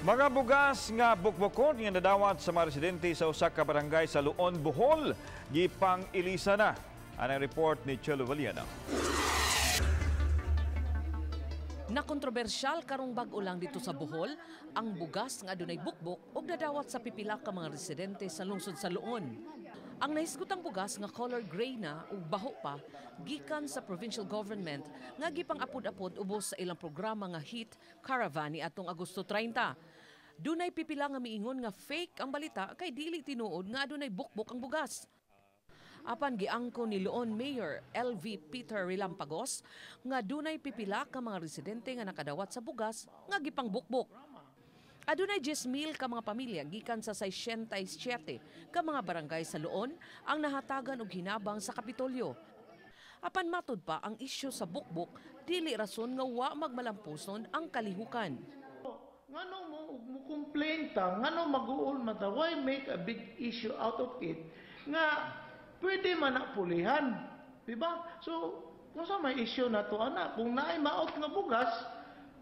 Mga bugas nga bukbukon nga nadawat sa mga residente sa usa ka barangay sa Loon, Bohol, gipang ilisa na. Anang report ni Chelo Valiana. Nakontrobersyal karong bag-o lang dito sa Bohol ang bugas nga adunay bukbok ug nadawat sa pipila ka mga residente sa lungsod sa Loon. Ang nahisgutang bugas nga color gray na ug baho pa gikan sa provincial government nga gipang-apod-apod ubos sa ilang programa nga HEAT Caravan ni atong Agosto 30. Dunay pipila nga miingon nga fake ang balita kay dili tinuod nga adunay bukbok ang bugas. Apan giangko ni Loon Mayor LV Peter Relampagos nga dunay pipila ka mga residente nga nakadawat sa bugas nga gipangbukbok. Adunay 10,000 ka mga pamilya gikan sa 607 ka mga barangay sa Loon ang nahatagan og hinabang sa Kapitolyo. Apan matud pa, ang isyu sa bukbok dili rason nga wa magmalampuson ang kalihukan. Ngano mo complain ta, ngano mag-uol man ta, why make a big issue out of it nga pwede man na pulihan, di ba? So, kung sa may issue na to ana, kung naay maot nga bugas,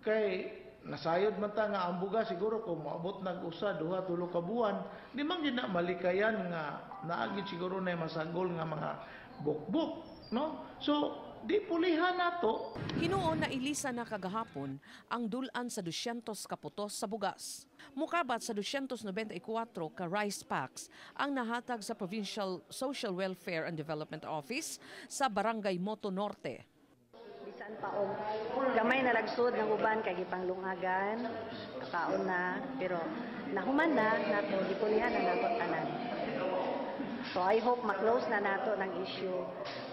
kay nasayod man ta nga ang bugas siguro kung moabot nag usa, duha, tulo ka buwan, di man gyud na malikayan nga naagid siguro na masagol nga mga bukbuk, no? So, di pulihan nato. Hinuon na ilisa na kagahapon ang dulan sa 200 kaputos sa bugas. Mukabat sa 294 ka rice packs ang nahatag sa Provincial Social Welfare and Development Office sa Barangay Moto Norte. Bisan pa og gamay na lagsod ng uban kay gipanglungagan, kaon na, pero nahuman na nato, gipulihan na nato tanan. So I hope ma-close na nato ng issue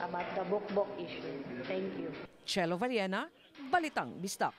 about the bukbok issue. Thank you. Chelo Valiena, Balitang Bisdak.